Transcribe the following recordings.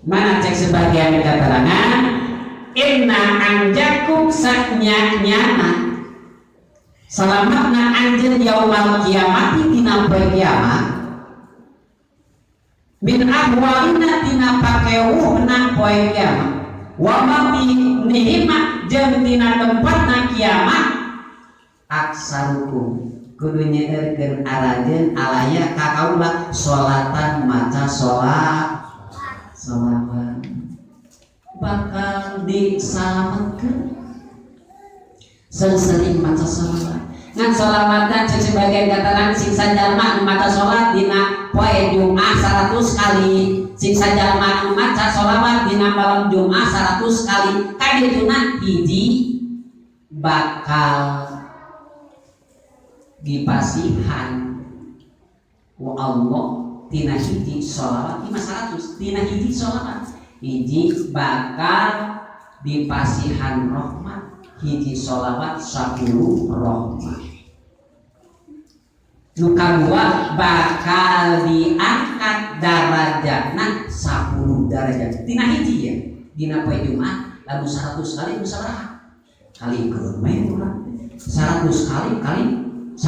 Mana cek sebagian keterangan, inna anjakum, saknya nyana salamatna anjeun, yaumal kiamati, dina poe kiamat, min ahwalina, tina pakewuhna poe kiamat, wa mawtinihima, jeung tina tempatna kiamat, aksarukum, kudu nyeurkeun aranjeun, alaya ka kaula, sholatan, maca sholat, sholawat bakal disalamatkeun. Sering-sering maca sholawat. Ngan sholawatan, cek sebagian keterangan, sing sajalma anu maca sholat dina poe Jumat 100 kali, sing sajalma anu maca sholawat dina malam Jumat 100 kali, kadituna hiji bakal dipasihan ku Allah tina hiji sholawat lima 100, tina hiji sholawat hiji bakal dipasihan rahmat, hiji sholawat 10 rahmat. Nu kadua, bakal diangkat darajatna 10 derajat tina hiji ya, dina poe Jumat. Lalu 100 kali nu sabaraha kali keun we urang? 100 kali kali 10,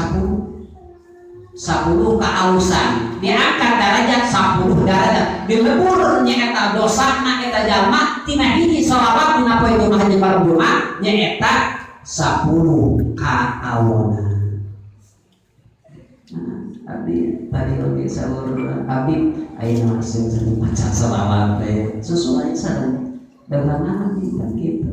10 kealusan, diangkat derajat 10 derajat, dilebur nyaeta dosana eta jalma tina hiji sholawat dina poe Jumat jeung malam Jumat, nyaeta 10 kaawonan. Nah, abdi tadi oge saur abdi, ayeuna mah sering maca sholawat teh sesuai sareng dagangan kita gitu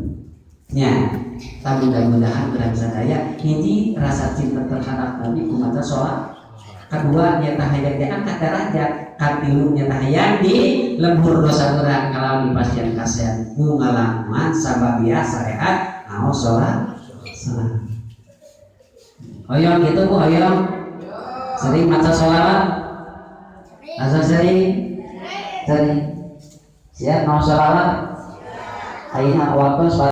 nya. Tapi mudah-mudahan urang sadaya, hiji, rasa cinta terhadap Nabi ku maca sholawat, kedua, nyata hayang diangkat derajat, katilu, nyata hayang di lembur dosa urang kalau di pasien kasihan ku ngalaman sababia sarehat mau sholat sholat. Hoyong gitu, Bu? Hoyong sering maca sholawat? Asal sering sering siap mau sholawat. Ayeuna waktu.